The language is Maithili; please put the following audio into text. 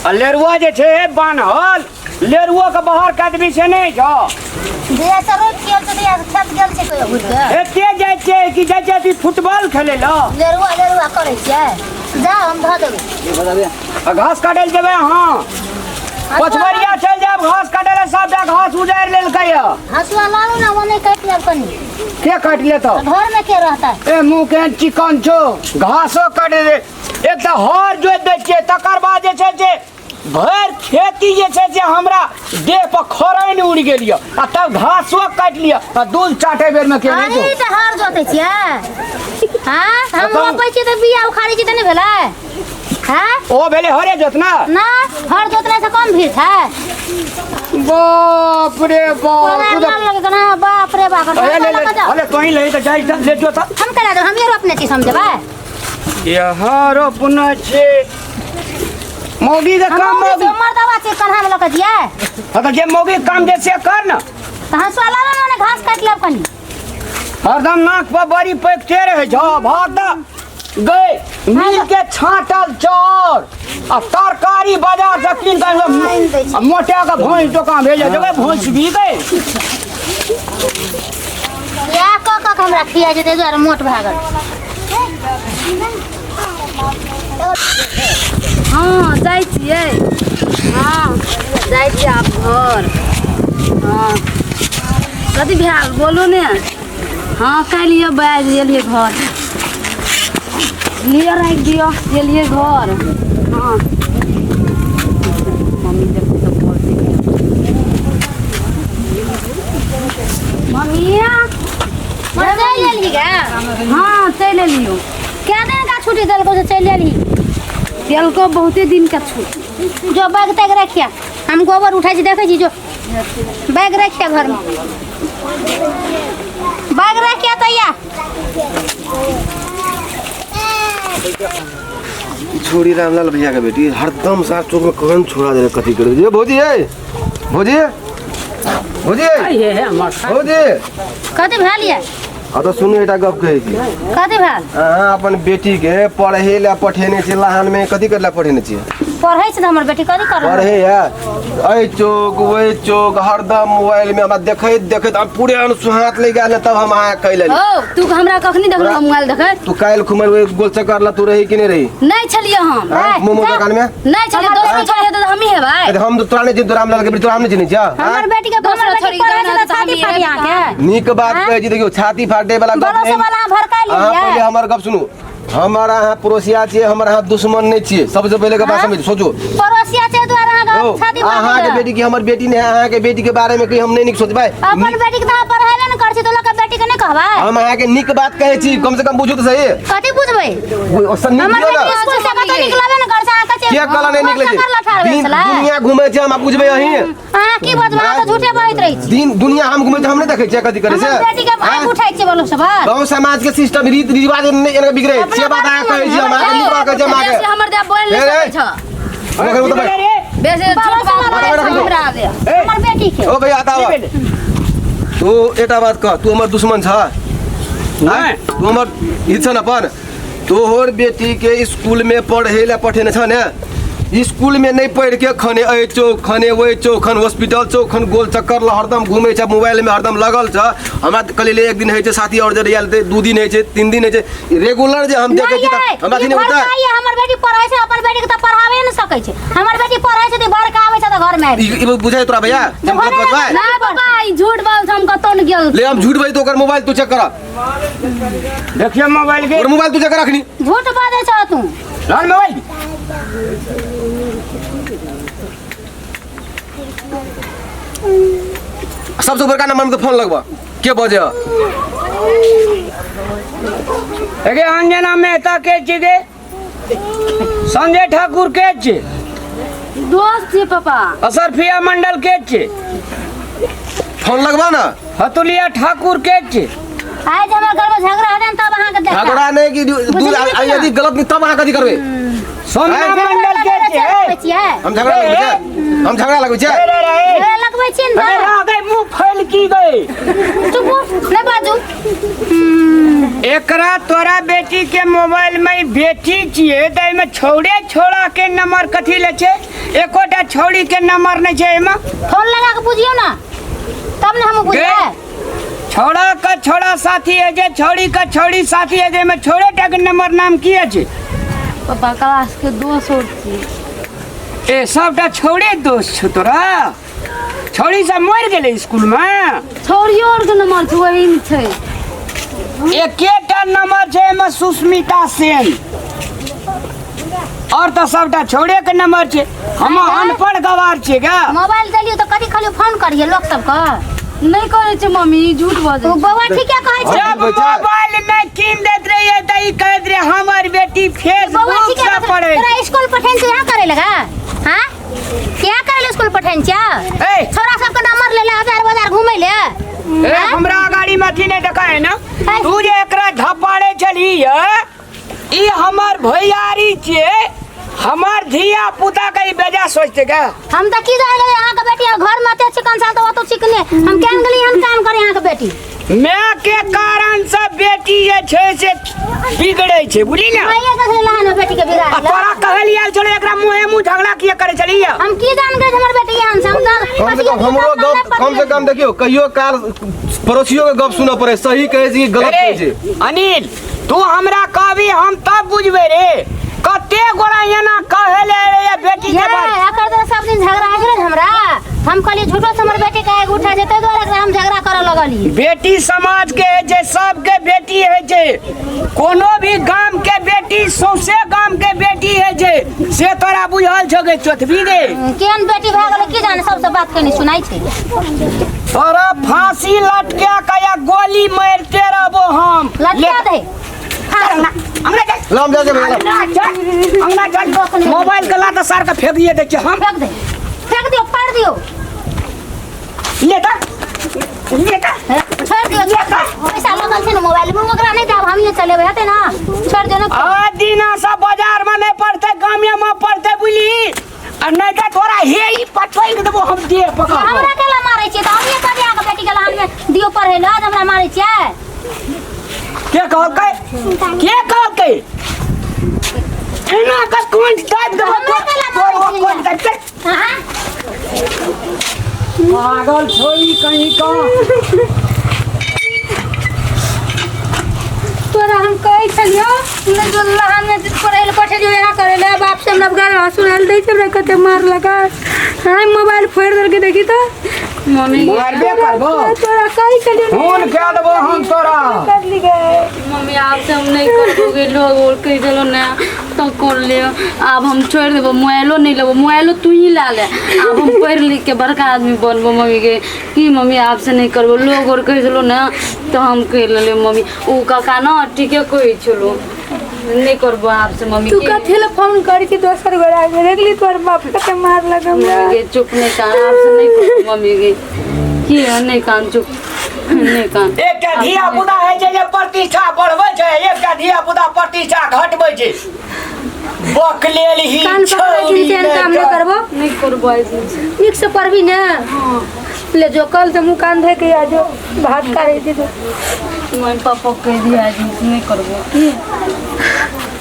आ लेरुआ जे छै बान्हल लेरुआ के बाहर कए देबी से नहि छौ। जहिया से रोपि गेल छै तहिया से खेत गेल छै कहियो घुरि के। एते जाइ छै कि जाइ छै अथी फुटबॉल खेलै लए। लेरुआ लेरुआ करै छियै, जा हम धऽ देबै। आ घास काटै लए जेबै अहाँ पछबरिया चलि जायब घास काटै लए, सबटा घास उजाड़ि लेलकै यऽ। हँसुआ लाबू ने, ओने काटि लेब कनि। के काटि लेतौ? घर में के रहतै? ए मुँह केहन चिकन छौ, घासो काटि दे। एक तऽ हर जोति दै छियै, तकर बाद जे छै से भरि खेती जे छै से हमरा देह पर खरैन उड़ि गेल यऽ, आ तब घासो काटि लिअ आ दूध चाटै बेरमे के नहि अहीं तऽ हर जोतै छियै। हाँ, हम तब- रोपै छियै तऽ बिया उखाड़ै छियै तऽ नहि भेलै? हाँ? ओ भेलै हरे जोतना। ना, हर जोतने से कम भीड़ छै। बाप रे बाप, कोदारि तू तऽ- मारलक केना, बाप रे बाप, अरे ले ले, लऽ कऽ जाउ। अरे तोही ले तऽ जाइ तऽ, ले जो तऽ। हम केना देब, हमे रोपने छी समझबै। यहाँ रोपने छी मौगी के काम मौगी। मर्दवा छै कन्हा में लऽ कऽ जियै। हाँ तऽ जे मौगी के काम जे से कर न। तऽ हँसुआ लऽ लेलहुँ ने, घास काटि लेब कनि। हरदम नाक पर बड़ी पैकते रहै छौ। भात दऽ गई मिल के छाँटल चाउर आ तरकारी बाजार से कीन कऽ आनि दै छै। आ मोटा के भैंस दोकान भेज देबै, भैंस भी गई। इएह कऽ कऽ के हमरा खिया छै, ताहि दुआरे मोट भए गेल। हँ जाइ छियै, हँ जाइ छियै आब घर। हँ कथी भेल बोलू ने? हँ काल्हि अयबै, एलियै घर, लिअ राखि दिअ, एलियै घर। हँ मम्मी देखतै तऽ बोलतै। मम्मी चलि एलही गे? हँ चलि एलियौ। कए दिन का छुट्टी देलकौ से चलि एलही? देलकौ बहुते दिन का छुट्टी। जो बैग तैग रखिया, हम गोबर उठै छी, देखै छी। जो बैग रखिया घरमे, बैग रखिया तैया। छोड़ी रामलाल भैया के बेटी हरदम साथ चौक में कौन छोड़ा दे कथी करे ये भौजी ए भौजी भौजी भौजी। कथी भेल ये? आ तऽ सुनू, एकटा गप कहै छी। कथी भेल? अहाँ अपन बेटी के पढ़े लए पठेने छी लहान में, कथी करे लए पठेने छी? पढ़ै छै तऽ हमर बेटी कथी कर पढ़े है एहि चौक ओहि चौक हरदम मोबाइल में हमरा देखैत देखैत हम पूरे अनसुहात लागि गेल, तब हम अहाँ कहि लेली। हौ तू हमरा कखनी देखलहो मोबाइल देखैत? तू काल्हि खुमर ओहि गोल चक्कर ला तू रही कि नहि रही? नहि छलियै हम। आँय, मोमो दोकान में नहि छलियै। दोसर छोड़ी हेतै तऽ हमही हेबै। अरे हम तो तोरा नहि चिन्ह, तोरा रामलाल के बेटी, तोरा हम नहि चिन्है छियै। हमर बेटी के, हमर दोसर बेटी छोड़ी पढ़ै छै के तऽ छाती हम फाटी अहाँके। नीक बात कहै छी, देखियौ छाती फाटे वाला गप बड़ो नहि। वाला अहाँ भड़का अहाँ पहिले लेलियै। हमर गप सुनू, हमर अहाँ पड़ोसिया छियै, हमर अहाँ दुश्मन नहि छियै। सबसे पहिले के बात समझ सोचू। पड़ोसिया छै दुआरे अहाँके यौ, छाती फाटि अहाँके गेल। बेटी की हमर बेटी नहि है, अहाँके बेटी के बारे में कहीं हम नहीं नीक सोचबै। अपन बेटी के तऽ अहाँ पढ़ेबे ने करै छी तऽ लोकके बेटी के नहि कहबै? हम अहाँके नीक बात कहै छी, कम से कम बुझू तऽ सही। कथी बुझबै? ओ सब नीक हमर दियौ बेटी ने। स्कूल से कतौ निकलबे ने करै छै, अहाँ कहै छियै के कहला नहि निकलै कोन चक्कर लठार छै? भेल दिन छलै? दुनिया घूमै छै, हम बुझबै अहीं? अहाँ की बजबै, अहाँ तऽ झूठे बजैत रहै छी। दिन दुनिया हम घूमै छै, हम नहि देखै छियै कथी करै छै? हमर बेटी के भाग आँय? उठै छै बोलो सब। गाँव समाज के सिस्टम रीत रिवाज नहि एना बिगड़े से बात अहाँ कहै छी, हम अहाँके नीक बात कहै छी, हम अहाँके बेसी हमर देह बोलि नहि ए, ए। सकै छ। ओकर ओ तऽ भाइ- बेसी झूठ बात अरे, बोलै छ हमरा दे। हमर बेटी के। ओ भैया आता की भेलै? तू एकटा बात कह, तू हमर दुश्मन छ? नहि। तू हमर ई छ ने अपन तोहर बेटी के स्कूल में पढ़े ला पठेने छ ने, स्कूल में नहीं पढ़ के खने एहि चौक खने ओहि चौक खन हॉस्पिटल चौक खन गोल चक्कर ला हरदम घूमे छ, मोबाइल में हरदम लगल छ। हमरा कहलियै एक दिन होइ छै साथी और जे आयल, 2 दिन होइ छै, 3 दिन होइ छै, रेगुलर जे हम देखै छी तऽ हमरा ई दिन होता। भड़काई है, हमर बेटी पढ़ै छै, अपन बेटी के तऽ पढ़ाबे ने सकै छै। हमर बेटी पढ़ै छै तऽ भड़काबै छै तऽ घर में आबि। ई बुझाइ तोरा भैया जे हम गलत बतबै? नहि पापा, ई झूठ बोल छै, हम कतौ नहि गेल। ले हम झूठ बजै तो ओकर मोबाइल तू चेक कर। देखियो मोबाइल के। ओकर मोबाइल तू चेक कर अखनी। झूठ बाजै छ तू। लान मोबाइल। सबसे बड़का नंबर में तो फोन लगबा के बजे। एगे अंजना मेहता के छी गे, संजय ठाकुर के छी? दोस्त छियै पापा। असरफिया मंडल के छी? फोन लगबा ना। हतुलिया ठाकुर के छी? आइ जे हमर घर में झगड़ा हेतै ने तब अहाँके देखा। झगड़ा नहीं कि बुझलियै दूध कि ना? यदि गलत नहीं तब अहाँ कथी करबै? सोमना आँय? मंडल के छी? छियै। हम झगड़ा लगबै छियै? हम झगड़ा लगबै छियै? रे रे रे। झगड़ा लगबै। ठकबै छियै ने अरे रह गई मुंह फैल की गई चुप नहि बाजू। एकरा तोरा बेटी के मोबाइल में बेटी छियै तऽ एहिमे छौड़े छौड़ा के नंबर कथी ले छै? एकोटा छौड़ी के नंबर नहि छै एहिमे। फोन लगा के बुझियौ ने तब ने हम बुझबै। छौड़ा का छौड़ा साथी है जे छौड़ी का छौड़ी साथी है जे एहिमे छौड़े टा के नंबर नाम की अछि? पापा क्लास के दोस्त और छी। ए सबटा छौड़े दोस्त छौ तोरा? छौड़ी सब मरि गेलै स्कूल में? छौड़ियो और के नंबर छै वही में छै। एकेटा नंबर छै एहिमे सुस्मिता सेन, और तऽ सबटा छौड़े के नंबर छै। हम अनपढ़ गवार छियै गा। मोबाइल देलियो तऽ कथी खाली फोन करिए लोक सबके? नहि करै छै मम्मी, ई झूठ बजै ओ छै। बौआ ठीके कहै छै। जब मोबाइल में कीन दैत रहियै तऽ ई कहैत रहे हमर बेटी बौआ फेसबुक ठीके से कहै छै। पढ़ै। तोरा स्कूल पठेन छै यहाँ करे लगा? हाँ क्या करे ले स्कूल पठेन छै? ए छोरा सबके नंबर ले ले हजार बाजार घूमै ले। ए हमरा गाड़ी में अथी नहि देखाय ने। तू जे एकरा धपाड़े छलही ई हमर भैयारी छियै, हमर धिया पुता के ई बेजा सोचते गे। हम तऽ की जान गेलियै अहाँके बेटी घर में एते चिकन साल तऽ ओतो चिकने। हम केहन गेलियै एहन काम करे अहाँके बेटी? माय के कारण से बेटी जे छै से बिगड़ै छै, बुझली ने? माइये के लहान में बेटी के बिगाड़ आ तोरा कहलियै आयल छलै एकरा मुँहे मुँह झगड़ा किया करै छलियै? हम की जान गेलियै हमर बेटी एहन छै? हम तऽ कम से कम हमरो गप, कम से कम देखियौ कहियो काल पड़ोसियो के गप सुनऽ पड़े, सही कहै छै कि गलत कहै छै। अनिल तू हमरा कहबी हम तब बुझबै रे। कते गोरा एना कहै ले रे बेटी के बारे। एकर तऽ सब दिन झगड़ा होइ छलै हमरा। हम कहलियै झूठो से हमर बेटी के आगि उठा छै, ताहि दुआरे एकरा हम झगड़ा करऽ लगलियै। बेटी समाज के होइ छै, सबके बेटी होइ छै। कोनो भी गाम के बेटी सौंसे गाम के बेटी होइ छै, से तोरा बुझल छौ गे चोथबी गे? केहन बेटी भए गेलै की जाने, सबसे बात कनी सुनाइ छै। तोरा फांसी लटका के या गोली मारिते रहबो हम। लटका दे। अंगना अंगना चल। लाम जा जा भैया। अंगना चल, अंगना चल। मोबाइल के लात सार के फेंकिए दै छियै हम। फेंक दे, फेंक दियो, फाड़ दियो। ले त, ले त। छोड़ दियो, छोड़ दियो। पैसा लगल छै ने मोबाइल में, ओकरा नहि देब, हमही चलेबै हेतै ने। छोड़ दियो ने। आ दिना सब बाजार में नहीं पड़ते, गामे में पड़ते बुझली। आ नहीं तऽ तोरा हे ई पटकि देबो हम देह पकड़। हमरा केला मारै छियै तऽ हमही कहलियै अहाँके बेटी के लहान में दियो पढ़ै लए, हमरा मारै छियै? के कहलकै? के कहलकै? एना के कोन दाबि देबो? हमरा केला मारै छियै? कोन दाबि दे? हाँ? पागल छौ ई कहीं का। तोरा हम कहै छलियौ नहि जो लहान में पढ़ै लए पठेलियौ यहाँ करै लए, बाप से हमरा गाल सुनायल दै छै, हमरा कते मार लगा। हाँ मोबाइल फोड़ि देलकै देखी तऽ। मम्मी मारबे करबो। तोरा कहै छलियौ फोन कए देबो हम तोरा। कर ली गए। मम्मी आब से हम नहीं करबोगे, लोग और कहि देलो ने तो कर लियो। आब हम छोड़ि देबो, मोबाइलो नहीं लेबो, मोबाइलो तू ही ला ले। आब हम पढ़ि लिख के बड़का आदमी बनबो मम्मी के। की मम्मी आब से नहीं करबो, लोग और कहि देलो ने तो हम कहि लेलियो मम्मी। उ काका न ठीके कहै छलो, नहीं करबो आब से मम्मी। तू कथी लए फोन करै छी दोसर गोरा के? देखली तोहर बाप कते मारलक हमरा। मम्मी के चुप नहीं कान, आब से नहीं करबो मम्मी के। की नहीं कान, चुप नहीं कान। एकटा धिया पुता होइ छै जे प्रतिष्ठा बढ़बै छै, एकटा धिया पुता प्रतिष्ठा घटबै छै। बकलेल ही कान पकड़ै छी छौड़ी तेहन काम नहि करबो। नहीं करबो ऐसे। नीक से पढ़बी ने? ले जो कल से मुँह कान धोए के आ जो भात खाइ छी तो। मम्मी पापा कह दिया आज नहीं करबो की।